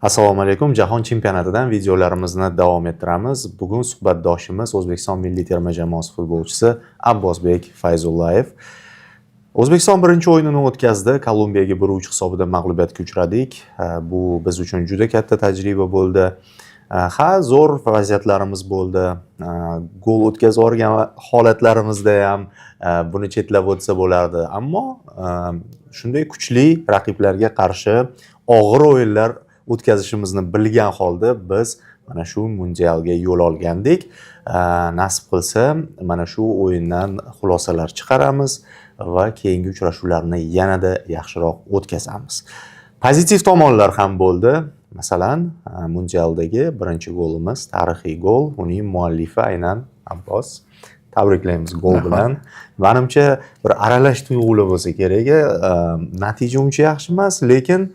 Assalomu alaykum. Jahon chempionatidan videolarimizni davom ettiramiz. Bugun suhbatdoshimiz O'zbekiston milliy terma jamoasi futbolchisi Abbosbek Fayzullayev. O'zbekiston birinchi o'yinini o'tkazdi. Kolumbiyaga 1-3 hisobida mag'lubiyatga uchradik. Bu biz uchun juda katta tajriba bo'ldi. Ha, zo'r vaziyatlarimiz bo'ldi. Gol o'tkazib yuborgan holatlarimizda ham buni chetlab o'tsa bo'lardi. Ammo shunday kuchli raqiblarga qarshi og'ir o'yinlar o'tkazishimizni bilgan holda biz mana shu mundialga yo'l olgandik. Nasib qilsa, mana shu o'yindan xulosalar chiqaramiz va keyingi uchrashuvlarni yanada yaxshiroq o'tkazamiz. Pozitiv tomonlar ham bo'ldi. Masalan, mundialdagi birinchi golimiz tarixiy gol, uning muallifi aynan Abbos. Tabriklaymiz gol bilan. Manimcha, bir aralash tuyg'ular bo'lsa kerak. Natija uncha yaxshi emas, lekin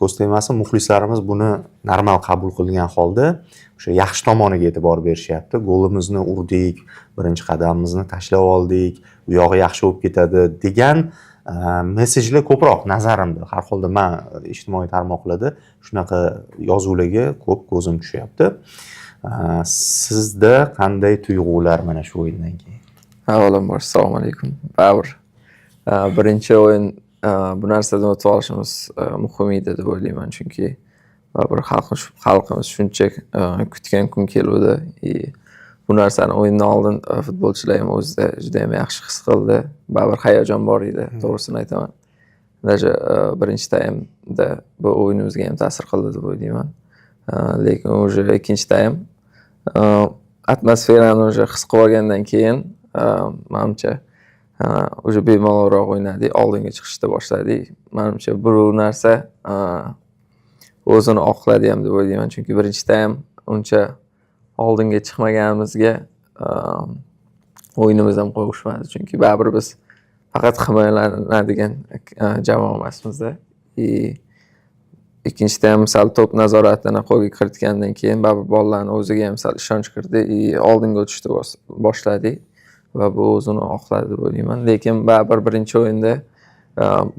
ko'z tegmasin, muxlislarimiz buni normal qabul qilgan holda o'sha yaxshi tomoniga e'tibor berishyapti. Golimizni urdik, birinchi qadamimizni tashlab oldik, u yog'i yaxshi bo'lib ketadi degan mesejlar ko'proq nazarimda. Har holda man ijtimoiy tarmoqlarda shunaqa yozuvlarga ko'p ko'zim tushyapti. Sizda qanday tuyg'ular mana shu o'yindan keyin? Avvalambor, assalomu alaykum. Baribir birinchi o'yin, bu narsadan o'tib olishimiz muhim edi deb o'ylayman, chunki baribir xalqimiz shuncha kutgan kun keluvdi и bu narsani o'yindan oldin futbolchilar ham o'zida juda yam yaxshi his qildi. Baribir hayajon bor edi, to'g'risini aytaman. Даже birinchi taymda bu o'yinimizga ham ta'sir qildi deb o'ylayman. Lekin уже ikkinchi taym atmosferani уже his qilib olgandan keyin, manimcha, уже bemalolroq o'ynadik, oldinga chiqishni boshladik. Manimcha, bu narsa o'zini oqladi ham deb o'ylayman, chunki birinchi taym uncha oldinga chiqmaganimizga o'yinimiz ham qovushmadi, chunki baribir biz faqat himoyalanadigan jamoa emasmizda. И ikkinchi taym sal to'p nazoratini qo'lga kiritgandan keyin baribir bolalarni o'ziga ham sal ishonch kirdi и oldinga o'tishni boshladik va bu o'zini oqladi deb o'ylayman. Lekin baribir birinchi o'yinda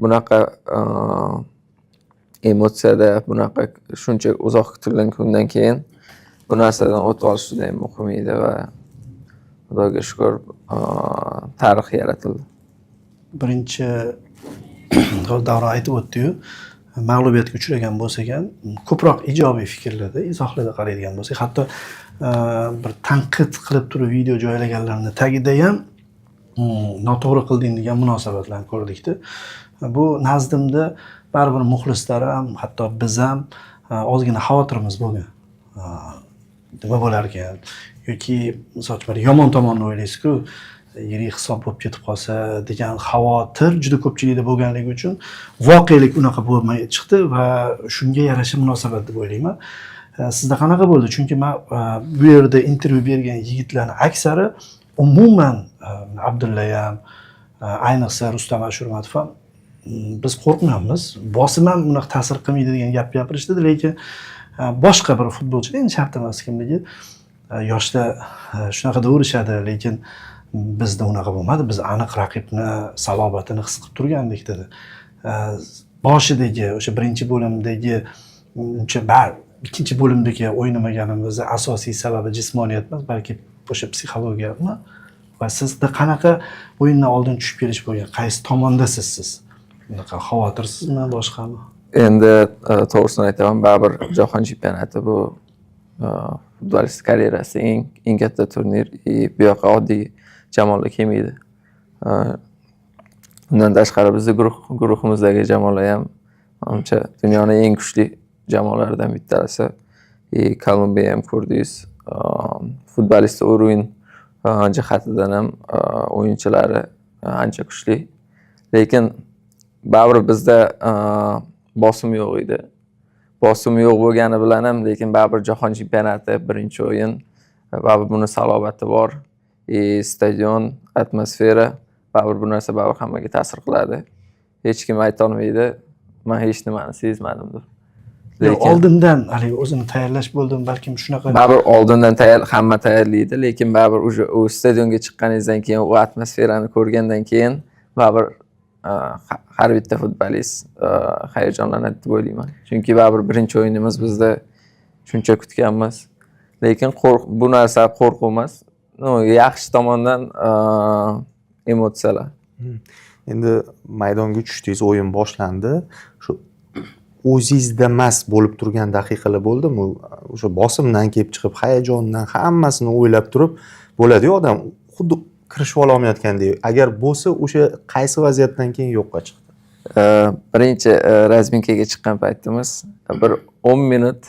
bunaqa emotsiyada, bunaqa shuncha uzoq kutilgan kundan keyin bu narsadan o'tib olish juda ham muhim edi va Xudoga shukur, tarix yaratildi. Birinchi Davron aytib o'tdiyu, mag'lubiyatga uchragan bo'lsak ham, ko'proq ijobiy fikrlarda, izohlarda qaraydigan bo'lsak, hatto bir tanqid qilib turib video joylaganlarni tagida ham noto'g'ri qilding degan munosabatlarni ko'rdikda. Bu nazdimda baribir muxlislar ham, hatto biz ham ozgina xavotirimiz bo'lgan. Nima bo'larkan yoki misol uchun bir yomon tomonni o'ylaysizku, yirik hisob bo'lib ketib qolsa degan xavotir juda ko'pchilikda bo'lganligi uchun voqelik unaqa bo'lmay chiqdi va shunga yarasha munosabat deb o'ylayman. Sizda qanaqa bo'ldi? Chunki man bu yerda intervyu bergan yigitlarni aksari umuman, Abdulla ham, ayniqsa Rustam Ashurmatov ham, biz qo'rqmayapmiz, bosim ham unaqa ta'sir qilmaydi degan gap gapirishdi. Lekin boshqa bir futbolchi, endi shart emas kimligi, yoshda shunaqa deyaverishadi, lekin bizda unaqa bo'lmadi, biz aniq raqibni salobatini his qilib turgandik dedi. Boshidagi o'sha birinchi bo'limdagi uncha ikkinchi bo'limdagi o'ynamaganimizni asosiy sababi jismoniyat emas, balki o'sha psixologiyami? Va sizda qanaqa o'yindan oldin tushib kelish bo'lgan? Qaysi tomondasiz siz? Bunaqa xavotirsizmi, boshqami? Endi to'g'risini aytaman, baribir jahon chempionati bu futbolist karyerasi eng eng katta turnir и bu yoqqa oddiy jamoalar kelmaydi. Undan tashqari, bizni guruhimizdagi jamoalar ham, manimcha, dunyoni eng kuchli jamoalaridan bittasi. И Kolumbiya ham ko'rdingiz, futbolist уровень jihatidan ham o'yinchilari ancha kuchli. Lekin baribir bizda bosim yo'q edi. Bosim yo'q bo'lgani bilan ham, lekin baribir jahon chempionati birinchi o'yin, baribir buni salobati bor. И stadion, atmosfera, baribir bu narsa baribir hammaga ta'sir qiladi. Hech kim aytolmaydi, man hech nimani sezmadim deb. Lekin oldindan haligi o'zini tayyorlash bo'ldimi, balkim shunaqa? Baribir oldindan tayyor, hamma tayyorlaydi, lekin baribir уже u stadionga chiqqaningizdan keyin, u atmosferani ko'rgandan keyin baribir Har bitta futbolist hayajonlanadi deb o'ylayman. Chunki baribir birinchi o'yinimiz bizda, shuncha kutganmiz. Lekin bu narsa qo'rquv emas. Ну, yaxshi tomondan emotsiyalar. Endi maydonga tushdingiz, o'yin boshlandi. Shu o'zingizda emas bo'lib turgan daqiqalar bo'ldimi? O'sha bosimdan kelib chiqib, hayajondan, hammasini o'ylab turib bo'ladi-yu, odam xuddi kirishib ololmayotgandek. Agar bo'lsa, o'sha qaysi vaziyatdan keyin yo'qqa chiqdi? Birinchi разминка ga chiqqan paytimiz bir 10 minut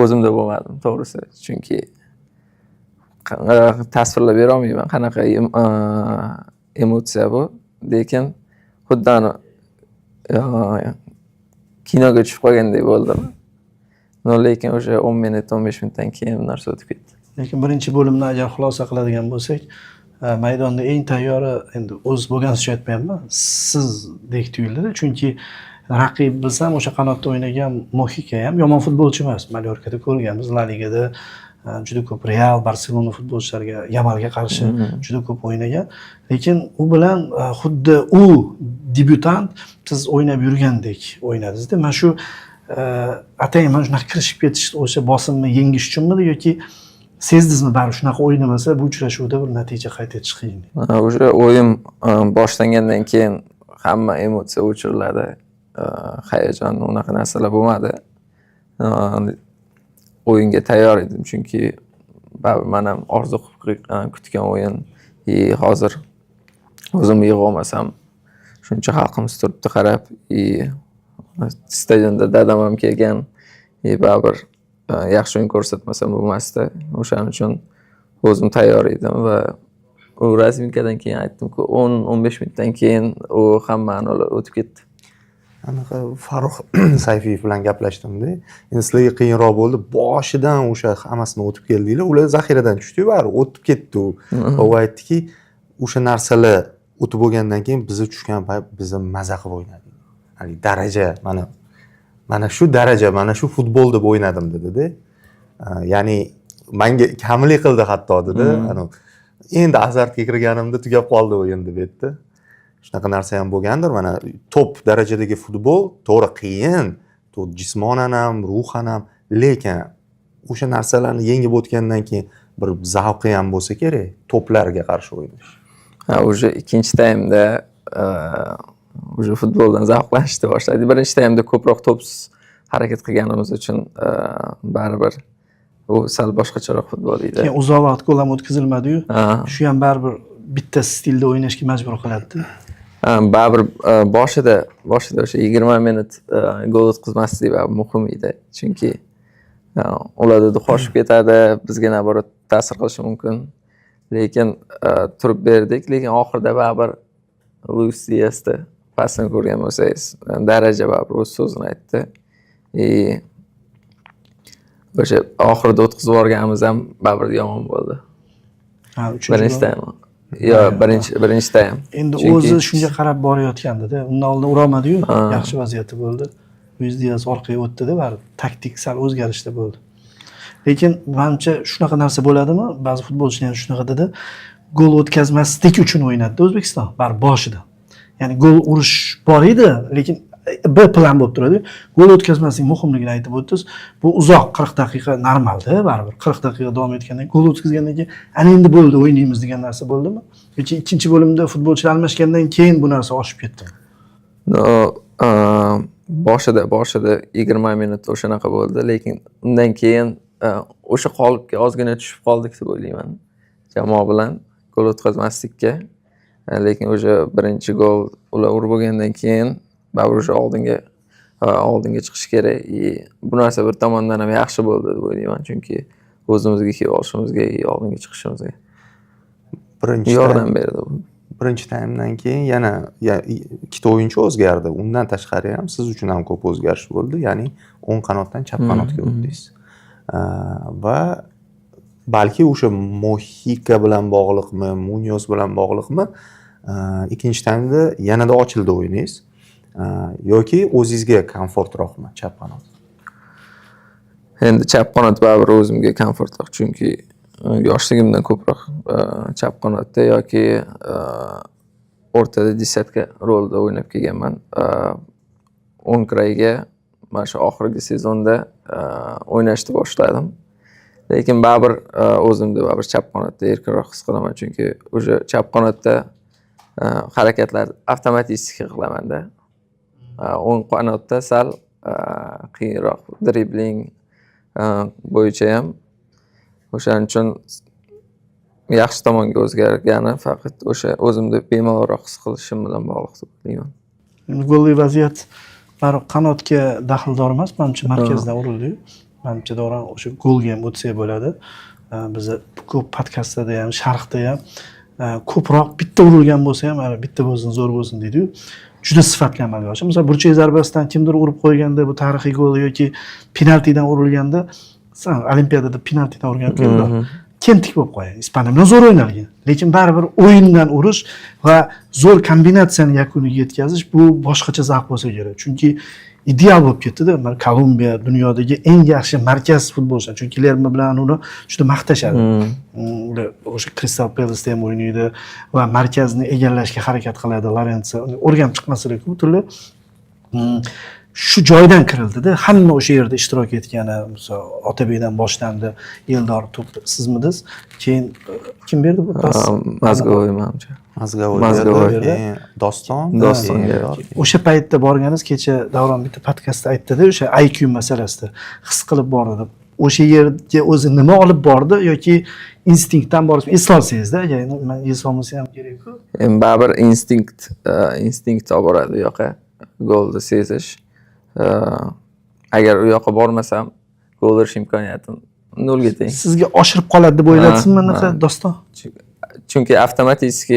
o'zimda bo'lmadim, to'g'risi. Chunki tasvirlab bera olmayman qanaqa emotsiya bu. Lekin xuddi ani kinoga tushib qolgandek bo'ldim. Но, lekin o'sha 10 minut, 15 minutdan keyin bu narsa o'tib ketdi. Lekin birinchi bo'limni agar xulosa qiladigan bo'lsak, maydonda eng tayyori, endi o'z bo'lgansiz uchun aytmayapman, sizdek tuyuldida. Chunki raqib bilsam, o'sha qanotda o'ynagan Mohika ham yomon futbolchi emas. Mallorkada ko'rganmiz, La Ligada juda ko'p Real, Barselona futbolchilariga, Yamalga qarshi juda ko'p o'ynagan. Lekin u bilan xuddi u debyutant, siz o'ynab yurgandek o'ynadingizda. Mana shu atayin mana shunaqa kirishib ketish o'sha bosimni yengish uchunmidi yoki sezdingizmi, baribir shunaqa o'ynamasa, bu uchrashuvda bir natija qayd etish qiyin? O'sha o'yin boshlangandan keyin hamma emotsiya o'chiriladi. Hayajon, unaqa narsalar bo'lmadi. O'yinga tayyor edim, chunki baribir man ham orzu qilib kutgan o'yin. И hozir o'zimni yig'ib olmasam, shuncha xalqimiz turibdi qarab, и stadionda dadam ham kelgan, и baribir yaxshi o'yin ko'rsatmasam bo'lmasdi. O'shaning uchun o'zim tayyor edim va u разминка dan keyin, aytdimku, 10-15 minutdan keyin u hamma anavlar o'tib ketdi. Anaqa Farruh Sayfiyev bilan gaplashdimda. Endi sizlarga qiyinroq bo'ldi. Boshidan o'sha hammasini o'tib keldinglar. Ular zaxiradan tushdi-yu, baribir o'tib ketdi u. Va u aytdiki, o'sha narsalar o'tib bo'lgandan keyin biza tushgan payt biza maza qilib o'ynadik. Haligi daraja, mana shu daraja, mana shu futbol deb o'ynadim, dedi-da. Ya'ni manga kamlik qildi hatto, dedi. Anavi endi azartga kirganimda tugab qoldi o'yin, deb aytdi. Shunaqa narsa ham bo'lgandir. Mana top darajadagi futbol to'g'ri qiyin, jismonan ham, ruhan ham, lekin o'sha narsalarni yengib o'tgandan keyin bir zavqi ham bo'lsa kerak toplarga qarshi o'ynash. Ha, уже ikkinchi taymda уже futboldan zavqlanishni boshladi. Birinchi taymda ko'proq to'psiz harakat qilganimiz uchun baribir u sal boshqacharoq futbol edi. Keyin uzoq vaqt gol ham o'tkazilmadi-yu. Ha. Shu ham baribir bitta stilda o'ynashga majbur qiladi. Ha, baribir boshida o'sha 20 minut gol o'tkazmaslik baribir muhim edi. Chunki ularda дух oshib ketadi, bizga наоборот ta'sir qilishi mumkin. Lekin turib berdik, lekin oxirida baribir Luis Diasni pasini ko'rgan bo'lsangiz, daraja baribir o'z so'zini aytdi. И o'sha oxirida o'tkazib yuborganimiz ham baribir yomon bo'ldi. Ha, uchinchi Birinchi gol. taym. Yo'q, birinchi taym. Endi Chunki- o'zi shunga qarab borayotgandi-da. Undan oldin urolmadi-yu. Yaxshi vaziyati bo'ldi. Luis Dias orqaga o'tdi-da, baribir taktik sal o'zgarishda bo'ldi. Lekin manimcha shunaqa narsa bo'ladimi? Ba'zi futbolchilar ham shunaqa dedi. Gol o'tkazmaslik uchun o'ynadi O'zbekiston baribir boshida. Ya'ni gol urish bor edi, lekin B plan bo'lib turadi. Gol o'tkazmaslik muhimligini aytib o'tdingiz. Bu uzoq 40 daqiqa normalda baribir 40 daqiqa davom etgandan keyin, gol o'tkazgandan keyin ana endi bo'ldi, o'ynaymiz degan narsa bo'ldimi? Yoki ikkinchi bo'limda futbolchilar almashgandan keyin bu narsa oshib ketdimi? Но, boshida 20 minut o'shanaqa bo'ldi, lekin undan keyin o'sha qolipga ozgina tushib qoldik deb o'ylayman. Jamoa bilan gol o'tkazmaslikka. Lekin o'sha birinchi gol ular urib bo'lgandan keyin baribir o'sha oldinga chiqish kerak. И bu narsa bir tomondan ham yaxshi bo'ldi deb o'ylayman, chunki o'zimizga kelib olishimizga и oldinga chiqishimizga Birinchi yordam taym, berdi bu. birinchi taymdan keyin yana ikkita o'yinchi o'zgardi. Undan tashqari ham siz uchun ham ko'p o'zgarish bo'ldi. Ya'ni o'ng qanotdan chap qanotga o'tdingiz. Va balki o'sha Mohika bilan bog'liqmi, Munyos bilan bog'liqmi, ikkinchi taymda yanada ochildi o'yiningiz. Yoki o'zingizga komfortroqmi chap qanot? Endi chap qanot baribir o'zimga komfortroq, chunki yoshligimdan ko'proq chap qanotda yoki O'rtada десятка rolida o'ynab kelganman. O'ng край ga mana shu oxirgi sezonda o'ynashni boshladim. Lekin baribir o'zimni baribir chap qanotda erkinroq his qilaman, chunki уже chap qanotda harakatlar avtomatik qilamanda. O'ng qanotda sal qiyinroq dribling bo'yicha ham. O'shaning uchun yaxshi tomonga o'zgargani faqat o'sha o'zimni bemalolroq his qilishim bilan bog'liq deb o'ylayman. Golli vaziyat baribir qanotga daxldor emas, manimcha, markazdan urildi. Manimcha, Davron, o'sha golga ham o'tsak bo'ladi. Biza ko'p podkastlarda ham, sharhda ham ko'proq bitta urilgan bo'lsa ham, mana bitta bo'lsin, zo'r bo'lsin deydiyu. Juda sifatli amalga oshadi. Misol, burchak zarbasidan kimdir urib qo'yganda, bu tarixiy gol yoki penaltidan urilganda, san olimpiadada penaltidan urgan Eldor kemtik bo'lib qolgan. Ispaniya bilan zo'r o'ynalgan. Lekin baribir o'yindan urish va zo'r kombinatsiyani yakuniga yetkazish, bu boshqacha zavq bo'lsa kerak. Chunki ideal bo'lib ketdida. Mana Kolumbiya dunyodagi eng yaxshi markaz futbolchilar. Chunki Lerma bilan uni juda maqtashadi. Ular o'sha Crystal Palace'da ham o'ynaydi va markazni egallashga harakat qiladi Lorenzo. Uni o'rganib chiqmasalar butunlay shu joydan kirildida, hamma o'sha yerda ishtirok etgani. Misol, Otabekdan boshlandi, Eldor to'pni sizmidingiz, keyin kim berdi bu pas? Mozgovoy, manimcha. Mozgovoy Mozgovoy. berdi, keyin Doston, Doston keyin berdi. Eldor. O'sha paytda borganingiz, kecha Davron bitta podkastda aytdida, o'sha IQ masalasida his qilib bordi deb. O'sha yerga o'zi nima olib bordi yoki instinktdan borib eslolsangizda, ya'ni man eslolmasa ham kerakku. Endi baribir instinkt olib boradi u yoqqa, golni sezish. Agar u yoqqa bormasam, gol urish imkoniyatim nolga teng. Sizga oshirib qoladi deb o'yladingizmi Ha, anaqa ha. Doston? Chunki avtomatik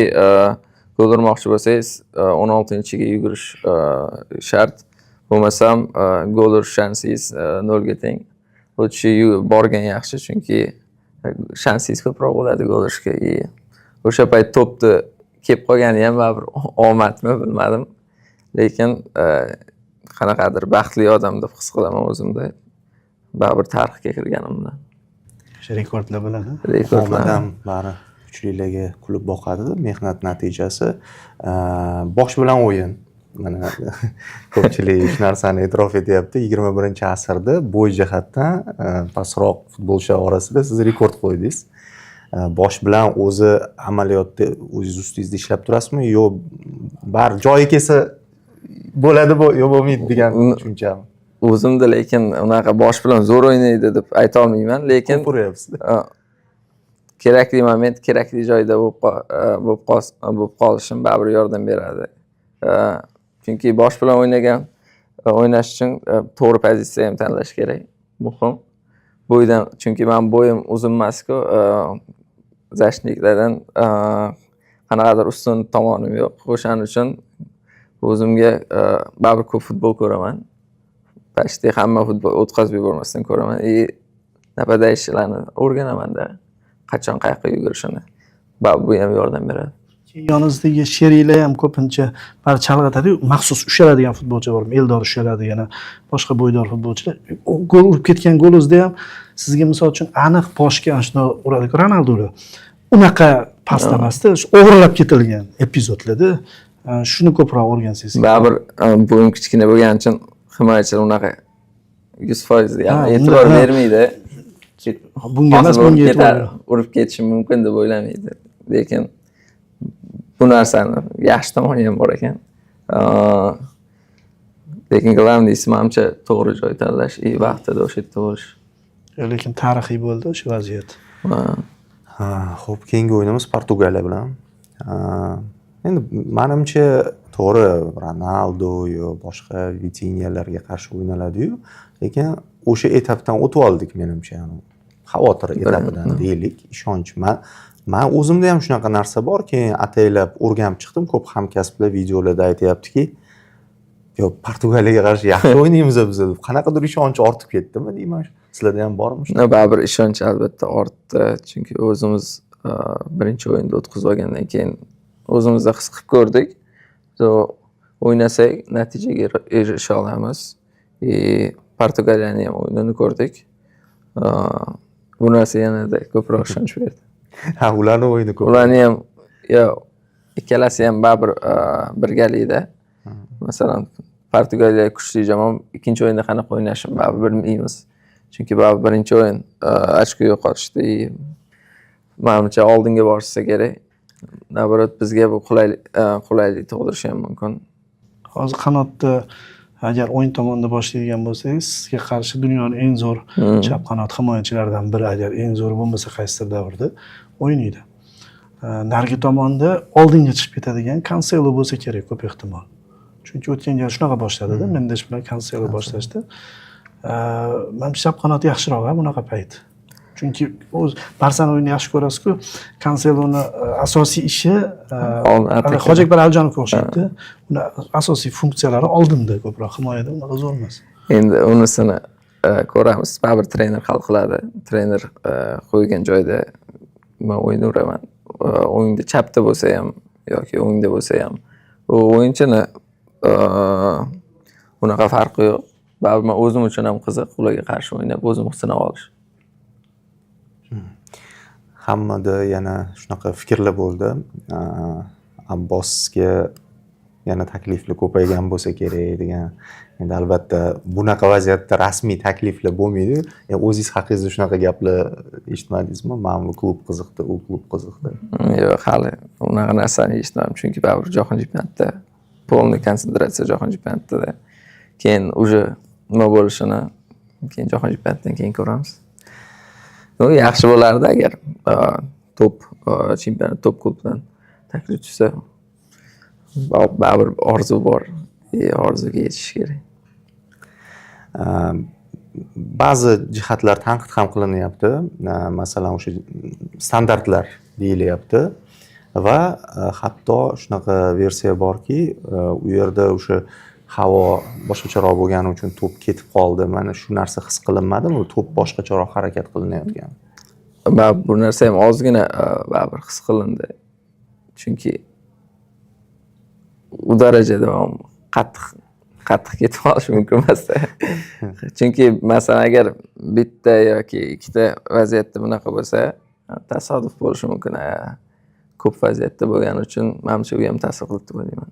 gol urmoqchi bo'lsangiz, 16-ga yugurish shart. Bo'lmasam gol urish shansingiz nolga teng. Лучше borgan yaxshi, chunki shansingiz ko'proq bo'ladi gol urishga. И o'sha payt to'pni kelib qolgani ham baribir omadmi, bilmadim. Lekin qanaqadir baxtli odam deb his qilaman o'zimni. Baribir tarixga kirganimda. O'sha rekordlar bilan, ha? Rekordlar. Omad ham bari kuchlilarga kulib boqadi, mehnat natijasi. Bosh bilan o'yin. Mana ko'pchilik shu narsani e'tirof etyapti. 21-asrda bo'y jihatdan pastroq futbolchilar orasida siz rekord qo'ydingiz. Bosh bilan o'zi amaliyotda o'zingiz ustingizda ishlab turasizmi yo bari joyi kelsa bo'ladi, bu yo bo'lmaydi degan tushunchami? O'zimda lekin unaqa bosh bilan zo'r o'ynaydi deb aytolmayman, lekin Ko'p uryapsiz. Kerakli moment, kerakli joyda bo'lib qolishim baribir yordam beradi. Chunki bosh bilan o'ynash uchun to'g'ri pozitsiya ham tanlash kerak, muhim. Bo'ydan, chunki man bo'yim uzun emasku, защитник lardan qanaqadir ustun tomonim yo'q. O'shaning uchun o'zimga baribir ko'p futbol ko'raman. Почти hamma futbol o'tkazib yubormasdan ko'raman. И нападающий larni o'rganamanda, qachon qayoqqa yugurishini. Va bu ham yordam beradi. Keyin yoningizdagi sheriklar ham ko'pincha bari chalg'itadiyu, maxsus ushaladigan futbolchi bor. Eldor ushaladi, yana boshqa bo'ydor futbolchilar. U gol urib ketgan golingizda ham sizga, misol uchun, aniq boshga ana shunday uradi-ku Ronaldolar. Unaqa past emasda, shu o'g'irlab ketilgan epizodlarda shuni ko'proq o'rgansangiz. Baribir bo'yim kichkina bo'lgani uchun himoyachilar unaqa 100% yani e'tibor bermaydi. Bunga emas, Hozir bunga urib e'tibor ketar, yo'q. urib ketishim mumkin deb o'ylamaydi. Lekin bu narsani yaxshi tomoni ham bor ekan. Lekin главный si, manimcha, to'g'ri joy tanlash и vaqtida o'sha yerda bo'lish. Lekin tarixiy bo'ldi o'sha vaziyat. Ha. Ha, xo'p, keyingi o'yinimiz Portugaliya bilan. Ha, endi manimcha, to'g'ri, Ronaldo yo boshqa Vitinyalarga qarshi o'ynaladi-yu, lekin o'sha etapdan o'tib oldik menimcha. Yani xavotir etapidan deylik, ishonch. Man o'zimda ham shunaqa narsa bor, keyin ataylab o'rganib chiqdim. Ko'p hamkasblar videolarda aytyaptiki, yo Portugaliyaga qarshi yaxshi o'ynaymiz biz deb. Qanaqadir ishonch ortib ketdimi deyman. Sizlarda ham bormi shunaqa? No, baribir ishonch albatta ortdi, chunki o'zimiz birinchi o'yinda o'tkazib olgandan keyin o'zimizda his qilib ko'rdik. So, o'ynasak natijaga erisha olamiz. И Portugaliyani ham o'yinini ko'rdik. Bu narsa yanada ko'proq ishonch berdi. Ha, ularni o'yini ko'p. Ularni ham yo Ikkalasi ham baribir birgalikda. Masalan, Portugaliya kuchli jamoa, ikkinchi o'yinda qanaqa o'ynashini baribir bilmaymiz. Chunki baribir birinchi o'yin ochko yo'qotishdi. И manimcha, oldinga borishsa kerak. Наоборот, bizga bu qulaylik tug'dirishi ham mumkin. Hozir qanotda, agar o'ng tomonda boshlaydigan bo'lsangiz, sizga qarshi dunyoni eng zo'r chap qanot himoyachilaridan biri, agar eng zo'ri bo'lmasa qaysidir davrda o'ynaydi. Narigi tomonda oldinga chiqib ketadigan Kanselo bo'lsa kerak ko'p ehtimol. Chunki o'tgan gal shunaqa boshladida, Mendesh bilan Kanselo boshlashdi. Manimcha, chap qanot yaxshiroq a bunaqa payt. Chunki o'z Barsani o'yinini yaxshi ko'rasiz-ku, Kanseloni asosiy ishi Oldin Hoji Akbar Alijonovga o'xshaydi. Uni asosiy funksiyalari oldinda ko'proq, himoyada unaqa zo'r emas. Endi unisini ko'ramiz. Baribir trener hal qiladi. Trener qo'ygan joyda man o'ynayveraman. O'ngda, chapda bo'lsa ham yoki o'ngda bo'lsa ham, u o'yinchini unaqa farqi yo'q. Baribir man o'zim uchun ham qiziq ularga qarshi o'ynab o'zim sinab olish. Hammada yana shunaqa fikrlar bo'ldi. Abbosga yana takliflar ko'paygan bo'lsa kerak degan. Endi albatta bunaqa vaziyatda rasmiy takliflar bo'lmaydi. O'zingiz haqingizda shunaqa gaplar eshitmadingizmi? Mana bu klub qiziqdi, u klub qiziqdi. Yo'q, hali unaqa narsani eshitmadim, chunki baribir jahon chempionatida полный konsentratsiya, jahon chempionatida. Keyin уже nima bo'lishini keyin, jahon chempionatidan keyin ko'ramiz. Ну, yaxshi bo'lardi agar top chempionat, top klubdan taklif tushsa. Baribir orzu bor и orzuga yetish kerak. Ba'zi jihatlar tanqid ham qilinyapti. Masalan, o'sha standartlar deyilyapti va hatto shunaqa versiya borki, u yerda o'sha havo boshqacharoq bo'lgani uchun to'p ketib qoldi. Mana shu narsa his qilinmadimi? To'p boshqacharoq harakat qilinayotgan. Va bu narsa ham ozgina baribir his qilindi, chunki u darajada ham qattiq qattiq ketib qolishi mumkin emasda. Chunki, masalan, agar bitta yoki ikkita vaziyatda bunaqa bo'lsa, tasodif bo'lishi mumkin. Ko'p vaziyatda bo'lgani uchun, manimcha, u ham ta'sir qildi deb o'ylayman.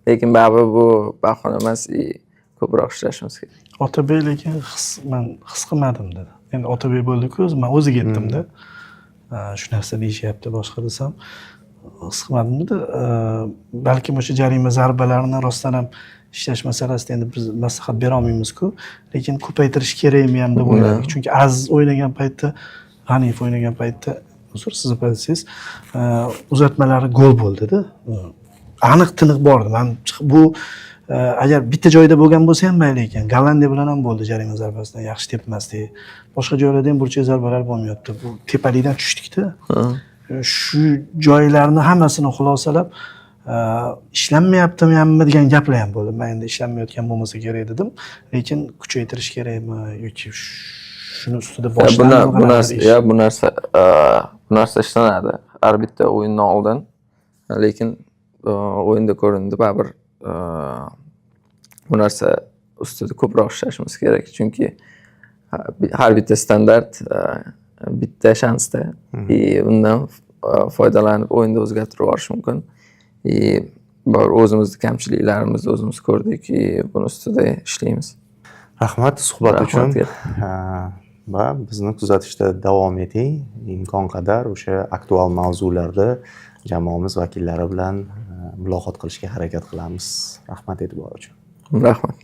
Lekin baribir bu bahona emas и ko'proq ishlashimiz kerak. Otabek lekin his, man his qilmadim dedi. Endi Otabek bo'ldiku o'zi, man o'ziga aytdimda. Shu narsa deyishyapti boshqa desam, his qilmadim dedi. Balkim o'sha jarima zarbalarini rostdan ham ishlash masalasida endi biz maslahat bera olmaymiz-ku, lekin ko'paytirish kerakmi ham deb o'yladik. Chunki Aziz o'ynagan paytda, G'aniyev o'ynagan paytda, uzr, sizni pozitsiyangiz, uzatmalari gol bo'ldida. Aniq tiniq bordi. Man bu agar bitta joyda bo'lgan bo'lsa ham mayli ekan. Gollandiya bilan ham bo'ldi, jarima zarbasidan yaxshi tepmasdik. Boshqa joylarda ham burchak zarbalar bo'lmayapti. Bu tepalikdan tushdikda. Shu joylarni hammasini xulosalab, ishlanmayaptimi hammi degan gaplar ham bo'ldi. Man endi ishlanmayotgan bo'lmasa kerak dedim. Lekin kuchaytirish kerakmi yoki shuni ustida Ya, boshlanadimi bu qanaqadir narsa ish? Ya, bu narsa ishlanadi har bitta o'yindan oldin, lekin o'yinda ko'rindi, baribir bu narsa ustida ko'proq ishlashimiz kerak, chunki har bitta standart bitta shansda и undan foydalanib o'yinda o'zgartirib yuborish mumkin. И bor, o'zimizni kamchiliklarimizni o'zimiz ko'rdik и buni ustida ishlaymiz. Rahmat suhbat Rahmat. uchun. Va bizni kuzatishda davom eting. Imkon qadar o'sha aktual mavzularda jamoamiz vakillari bilan muloqot qilishga harakat qilamiz. Rahmat e'tibor uchun. Rahmat.